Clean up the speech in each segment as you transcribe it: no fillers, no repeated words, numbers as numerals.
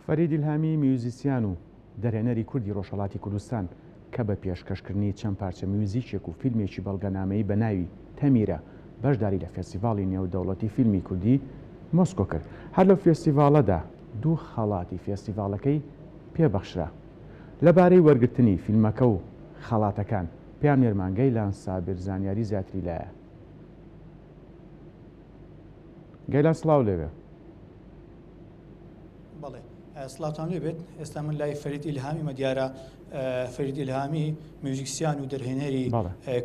فەرید ئیلهامی میوزیسیان و دەرهێنەری کوردی ڕۆژهەڵاتی کوردستان کە بە پێشکەشکردنی چەند پارچە میوزیکێک و فیلمێکی بەڵگەنامەیی بە ناوی تەمیرە بەشداری لە فێستیڤاڵی نێودەوڵەتی فیلمی کوردی مۆسکۆ کرد. هەر لەو فێستیڤاڵەدا دوو خەڵاتی فێستیڤاڵەکەی پێ بەخشرا. لەبارەی وەرگرتنی فیلمەکە و خەڵاتەکان، پەیامنێرمان گەیلان سابیر زانیاری زیاتری لایە. گەیلان سڵاو لێبێ. بەڵێ سڵاوتان لێ بێت ئێستا من لای فەرید ئیلهامی مە دیارە فەرید ئیلهامی میوزیکسیان و دەرهێنەری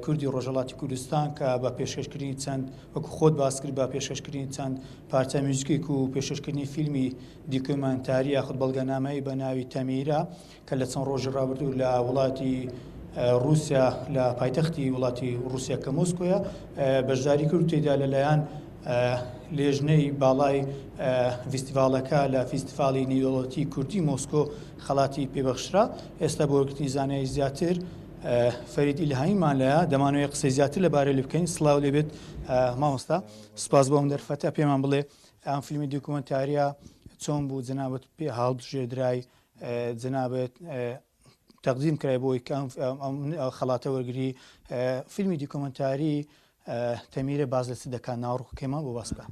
کوردی ڕۆژهەڵاتی کوردستان کە بە پێشکەشکردنی چەند وەکو خۆت باس کرد بە پێشکەشکردنی چەند پارچە میوزیکێک و پێشکەشکردنی فیلمی دیکۆمێنتاری یاخود بەڵگەنامەی بە ناوی تەمیرە کە لە چەند ڕۆژی ڕابردوو لە وڵاتی ڕووسیا لە پایتەختی وڵاتی ڕووسیا کە مۆسکۆیە بەشداری کرد تێدا لەلایەن لێژنەی باڵای ڤیستیڤاڵەکە لە فیستیڤاڵی نێودەوڵەتی کوردی مۆسکۆ خەڵاتی پێبەخشرا ئێستا بۆ وەرگرتنی زانیاری زیاتر فەرید ئیلهامیمان لایە دەمانەوەی قسەی زیاتر لەبارەی لێ بکەین سڵاو لێبێت مامۆستا سپاس بۆ ئەم دەرفەتە پێمان بڵێ ئەم فیلمی دیکۆمێنتاریە چۆن بوو جەنابت پێ هەڵبژێردرای جەنابت تەقدیم کرای بۆی کە ئەم خەڵاتە وەرگری فیلمی دیکۆمنتاری تەمیرە باز لە چ دەکات ناوەڕۆکەکەیمان بۆ باس بکە.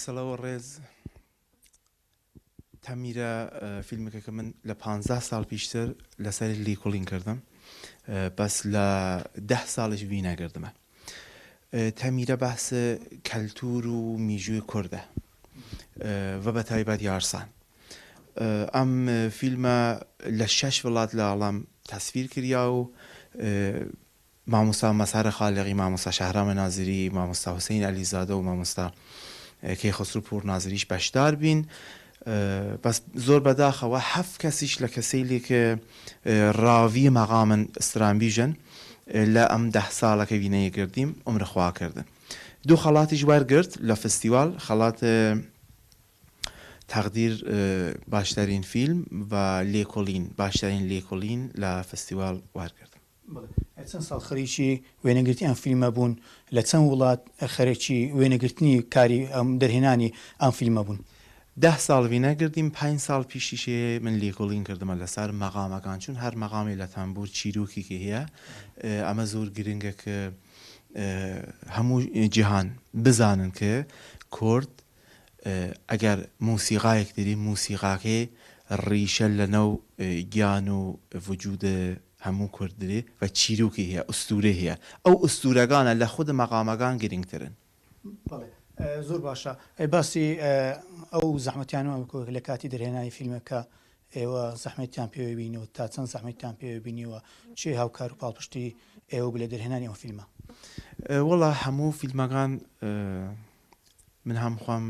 سڵاو و ڕێز تەمیرە فیلمەکە کە من لە پانزا ساڵ پیشتر لەسەر لیکوڵین کردم بەس لە دە ساڵیش وینەگردمە تەمیرە باس کەلتور و میژووی کوردە و بە تایبەت یارسان ئەم فیلمە لە شەش وڵات لە عاڵەم تەسویر کریا و مامۆستا مەزهەر خالقی، مامۆستا شەهرام نازری، مامۆستا حوسەین عەلیزادە و مامۆستا کەیخەسرو پوورنازریش بەشدار بین. بەس زۆر بەداخەوە هەفت کەسیش لە کەسەیلێ ک ڕاوی مەقامن سترانبیژن لە ئەم دە ساڵە کە وینەیە گردیم عومر خوا کردن. دوو خەڵاتیش وەرگرت لە فستیواڵ، خەڵات تەقدیر باشترین فیلم و لێکۆڵین باشترین لێکۆڵین لە فستیواڵ وەرگرتم. بەڵێ. چەند ساڵ خەریکی وێنەگرتنی ئەم فیلمە بوون؟ لە چەند وڵات خەرێکی وێنەگرتنی کاری ئەم دەرهێنانی ئەم فیلمە بوون؟ دە ساڵ وینە گردیم، پەنج ساڵ پیشیشێ من لێکۆڵین کردمە لەسەر مەقامەکان، چون هەر مەقامێ لە تەنبوور چیرۆکێکی هەیە، ئەمە زۆر گرنگە ک هەموو جیهان بزانن ک کورد ئەگەر موسیقایەک دری موسیقاکەی ڕیشە لەناو گیان و وجود هەموو کورد درێ و چیرۆکی هەیە ئوستورەی هەیە ئەو ئوستورەگانە لە خود مەقامەگان گرنگترن. بەڵێ زۆر باشە باسی ئەو زەحمەتیانەمان بکە لە کاتی دەرهێنانی فیلمەکە ئێوە زەحمەتتان پێوە بینیوە تا چەند زەحمەتتان پێوە بینیوە کێ هاوکار و پاڵپشتی ئێوە بوو لە دەرهێنانی ئەم فیلمە؟ وەڵا هەموو فیلمەکان من هەم خۆم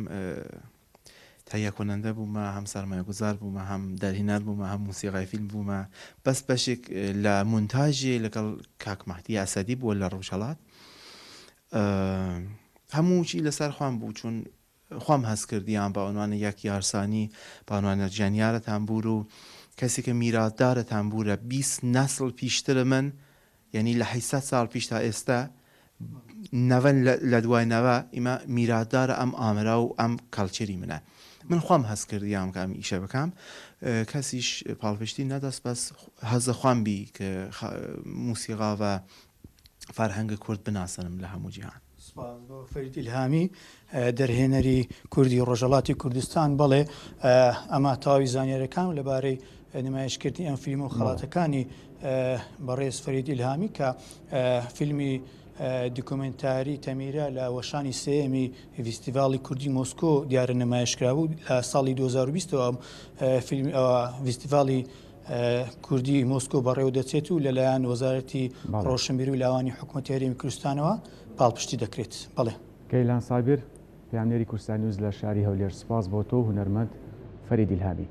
تهیه کننده بوومە هەم سەرمایەگوزار بوومە هەم دەرهێنەر بوومە هەم موسیقای فیلم بوومە بەس بەشێک لە مونتاژێ لەگەڵ کاک مەهدی ئەسەدی بووە لە ڕۆژهەڵات هەموو چی لەسەر خۆم بوو چون خۆم هەست کردیان بە عنوان یەک یارسانی بە عنوان ژەنیارە تەنبوور و کەسی کە میراتدارە تەنبوورە 20 نەسڵ پیشتر من یانی لە 800 ساڵ پیش تا ئێستا نەوە لە دوای نەوە ئیمە میراتدارە ئەم ئامرا و ئەم کەڵچری منە من خۆم هەست کردیام کە ئەم ئیشە بکەم کەسیش پاڵپشتی نەدەست بەس هەزە خۆم بی کە موسیقا و فەرهەنگ کورد بناسنم لە هەموو جیهان. سپاس بۆ فەرید ئیلهامی دەرهێنەری کوردی ڕۆژهەڵاتی کوردستان. بەڵێ ئەمە تەواوی زانیاریەکان لەبارەی نمایشکردنی ئەم فیلم و خەڵاتەکانی بەڕێز فەرید ئیلهامی کە فیلمی دیکۆمێنتاری تەمیرە لە وەشانی سێیەمی ڤیستیڤاڵی کوردی مۆسکۆ دیارە نمایشکرابوو لە ساڵی 2020 ئەم فیلم ڤیستیڤاڵی کوردی مۆسکۆ بەڕێوە دەچێت و لەلایەن وەزارەتی ڕۆشنبیری و لاوانی حکوومەتی هەرێمی کوردستانەوە پاڵپشتی دەکرێت. بەڵێ. گەیلان سابیر، پەیامنێری کوردستان نیوز لە شاری هەولێر سوپاس بۆ تۆ و هونەرمەند فەرید ئیلهامی.